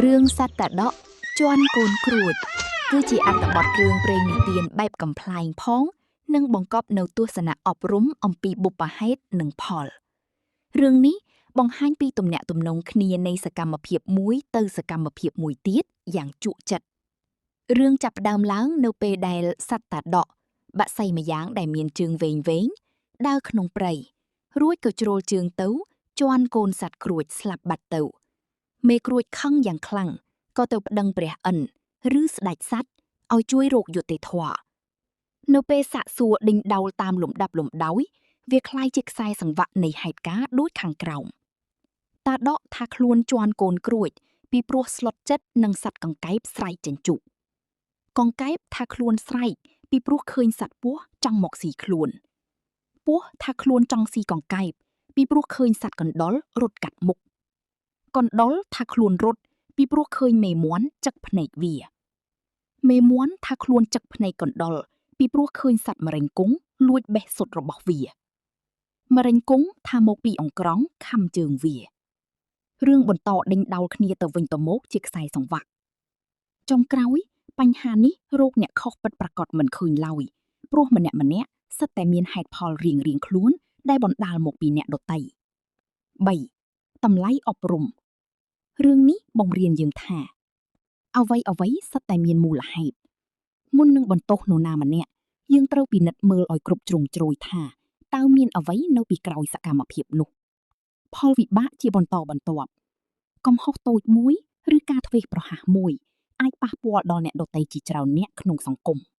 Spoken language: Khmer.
រឿងសត្វតាដក់ជាន់កូនក្រួច គឺជាអត្ថបទរឿងព្រេងនិទានបែបកំប្លែងផង និងបង្កប់នូវទស្សនៈអប់រំអំពីបុព្វហេតុនិងផល រឿងនេះបង្ហាញពីទំនាក់ទំនងគ្នានៃសកម្មភាពមួយទៅសកម្មភាពមួយទៀតយ៉ាងជក់ចិត្តរឿងចាប់ផ្ដើមឡើងនៅពេលដែលសត្វតាដក់បក្សីម្យ៉ាងដែលមានជើងវែងៗដើរក្នុងព្រៃរួចក៏ជ្រុលជើងទៅជាន់កូនសត្វក្រួចស្លាប់បាត់ទៅ មេក្រួចខឹងយ៉ាងខ្លាំងក៏ទៅប្តឹងព្រះឥន្ទ្រឬស្ដេចសត្វឲ្យជួយរកយុត្តិធម៌នៅពេលសាកសួរដេញដោលតាមលំដាប់លំដោយ វាក្លាយជាខ្សែសង្វាក់នៃហេតុការណ៍ដូចខាងក្រោមតាដកថាខ្លួនជាន់កូនក្រួច ពីព្រោះស្លុតចិត្តនឹងសត្វកង្កែបស្រែកជញ្ជុកកង្កែបថាខ្លួនស្រែកពីព្រោះឃើញសត្វពស់ចង់មកស៊ីខ្លួនពស់ថាខ្លួនចង់ស៊ីកង្កែបពីព្រោះឃើញសត្វកណ្ដុររត់កាត់មុខ កណ្ដុរថាខ្លួនរត់ពីព្រោះឃើញមេមាន់ចឹកភ្នែកវា មេមាន់ថាខ្លួនចឹកភ្នែកកណ្ដុរពីព្រោះឃើញសត្វម្រេងគង់លួចបេះសុតរបស់វាម្រេងគង់ថាមកពីអង្ក្រង់ខំជើងវារឿងបន្តដេញដោលគ្នាទៅវិញទៅមកជាខ្សែសង្វាក់ចុងក្រោយបញ្ហានេះរោគអ្នកខុសពិតប្រាកដមិនឃើញឡើយព្រោះម្នាក់ម្នាក់សិតតែមានហេតុផលរៀងៗខ្លួនដែលបណ្ដាលមកពីអ្នកដទៃ3តម្លៃអប់រំ រឿងនេះបង្រៀនយើងថាអ្វីអ្វីសិតតែមានមូលហេតុមុននឹងបន្ទោសនរណាម្នាក់យើងត្រូវពិនិត្យមើលឲ្យគ្រប់ជ្រុងជ្រោយថាតើមានអ្វីនៅពីក្រោយសកម្មភាពនោះផលវិបាកជាបន្តបន្ទាប់កំហុសតូចមួយឬការធ្វេសប្រហែសមួយអាចប៉ះពាល់ដល់អ្នកដទៃជាច្រើនអ្នកក្នុងសង្គម។